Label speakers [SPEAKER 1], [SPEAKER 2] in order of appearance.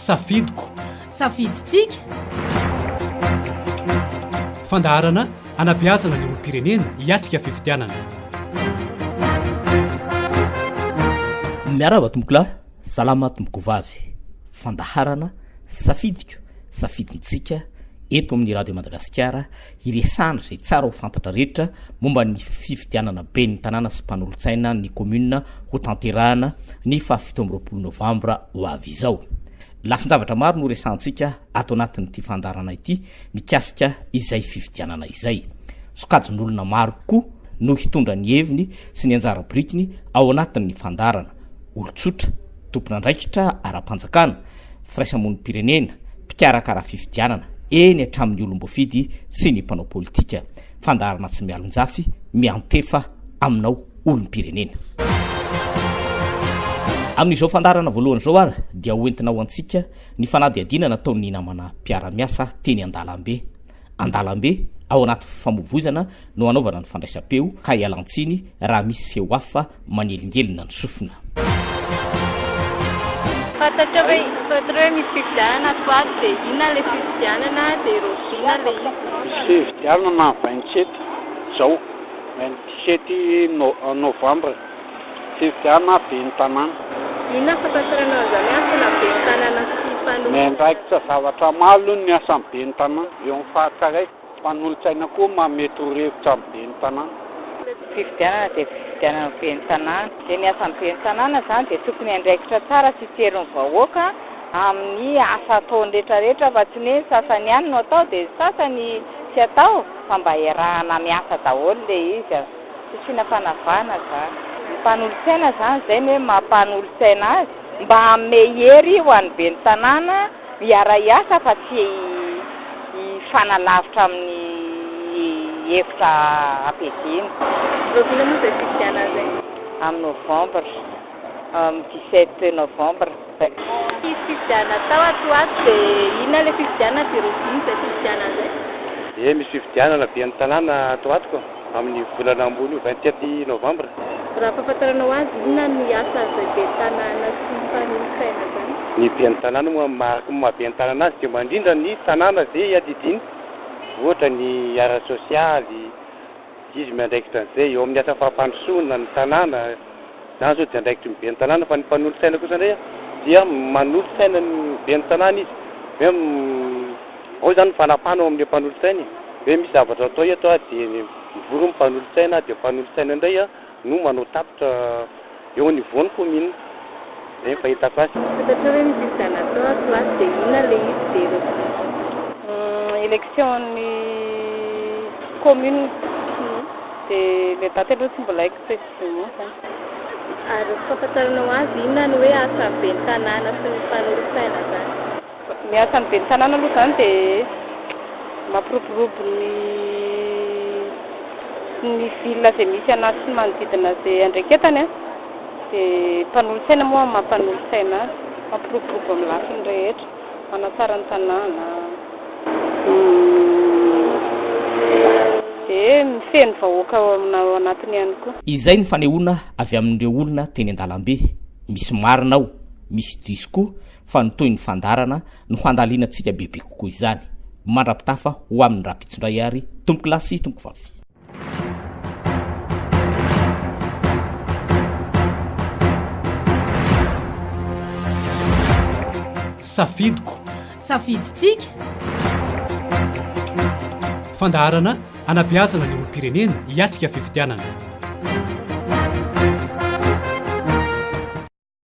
[SPEAKER 1] Safidiko.
[SPEAKER 2] Safidintsika.
[SPEAKER 1] Fandaharana hanabeazana ny olom-pirenena hiatrika fifidianana.
[SPEAKER 3] Miarahaba tompokolahy, salama tompokovavy. Fandaharana Safidiko, safidintsika eto amin'ny Radio Madagasikara hiresahana izay tsara ho fantatra rehetra momba ny fifidianana ben'ny tanàna sy mpanolotsaina ny commune ho tanterahana ny faha 27 novambra ho avy izao. Lafin-javatra maro no resahantsika ato anatin'ity fandaharana ity mikasika izay fifidianana izay. Sokajin'olona maro koa no hitondra ny heviny sy ny anjara birikiny ao anatin'ny fandaharana, olon-tsotra, tompon'andraikitra ara-panjakana, firaisamonim-pirenena, mpikarakara fifidianana, eny hatramin'ny olom-boafidy sy ny mpanao politika. Fandaharana tsy mialonjafy, miantefa aminao olom-pirenena. Amin'izao fandaharana voalohany izao ary dia hoentina ho antsika ny fanadihadiana nataon'ny namana mpiara-miasa teny an-dalambe. An-dalambe, ao anaty fifamoivoizana no hanaovana ny fandraisam-peo ka ialan-tsiny raha misy feo hafa manelingelina ny sofina.
[SPEAKER 4] Fantatrao ve fantatrao hoe misy fifidianana ato ho ato dia inona ilay fifidianana dia rahoviana ilay izy?
[SPEAKER 5] Misy fifidianana ny vingt sept izao, vingt sept novembre, fifidianana ben'ny tanàna.
[SPEAKER 4] Inona ny fahafantaranao an'izany hoe asana ben'ny tanàna sy mpanolotsaina?
[SPEAKER 5] Miandraikitra zavatra maro aloha ny asan'ny ben'ny tanàna eo amin'ny faritra iray. Mpanolotsaina koa manome torohevitra amin'ny ben'ny tanàna.
[SPEAKER 6] Fifidianana dia fifidianana ho ben'ny tanàna. Dia ny asan'ny ben'ny tanàna izany dia tokony hiandraikitra tsara sy hijery ny vahoaka amin'ny asa ataony rehetra rehetra fa tsy ny hoe ny sasany ihany no atao dia ny sasany tsy atao fa mba iarahana miasa daholo ilay izy. Tsy asiana fanavahana izany. Ny mpanolotsaina izany izay ny hoe maha mpanolotsaina azy mba hanome hery ho an'ny ben'ny tanàna Hiara-hiasa fa tsy hifanalavitra amin'ny hevitra ampiadiana.
[SPEAKER 4] Rahoviana moa izay fifidianana izay?
[SPEAKER 6] Amin'ny novembre, amin'ny 17 novembre.
[SPEAKER 4] Hisy fifidianana atao ato ho ato dia inona ilay fifidianana dia rahoviana izay fifidianana izay?
[SPEAKER 7] Ie, misy fifidianana ben'ny tanàna ato ho ato ko. Amin'ny volana ambony io, 27 novembre.
[SPEAKER 4] Raha fahafantaranao azy, inona ny asan'izay ben'ny tanàna sy mpanolotsaina izany?
[SPEAKER 7] Ny ben'ny tanàna moa amin'ny maha maha ben'ny tanàna azy dia mandrindra ny tanàna izay iadidiany, ohatra ny ara-tsosialy, izy miandraikitra an'izay, eo amin'ny asa fampandrosoana ny tanàna, izany izao dia andraikitry ny ben'ny tanàna, fa ny mpanolotsaina kosa indray dia manolotsaina ny ben'ny tanàna izy, hoe Ao izany ny fanapahana ao amin'ilay mpanolotsaina e! Hoe misy zavatra atao eto a, dia mivory ny mpanolotsaina, dia mpanolotsaina indray a no manao tatitra eo anivoan'ny commune. Izay ny fahitako azy.
[SPEAKER 4] Fantatrao hoe misy fifidianana atao ato ho ato dia inona ilay izy dia ireo
[SPEAKER 6] Élection ny commune dia ilay daty aloha tsy mbola haiko précisément izany.
[SPEAKER 4] Ary ny fahafantaranao azy inona ny hoe asan'ny ben'ny tanàna sy ny mpanolotsaina izany?
[SPEAKER 6] Ny asan'ny ben'ny tanàna aloha izany dia mampiroborobo ny ny ville izay misy anazy sy ny manodidina izay iandraiketany an, dia mpanolotsaina moa amin'ny maha mpanolotsaina azy, mampiroborobo amin'ny lafiny rehetra, manatsara ny tanàna, dia mifehy ny vahoaka ao ao anatiny ihany koa.
[SPEAKER 3] Izay ny fanehoana avy amin'ireo olona teny an-dalambe. Misy marina ao, misy diso koa, fa ny tohin'ny fandaharana no handalinantsika bebe kokoa izany. Mandra-pitafa ho amin'ny rahampitso indray ary tompokolahy sy tompokovavy.
[SPEAKER 1] Safidiko.
[SPEAKER 2] Safidintsika.
[SPEAKER 1] Fandaharana hanabeazana ny olom-pirenena hiatrika fifidianana.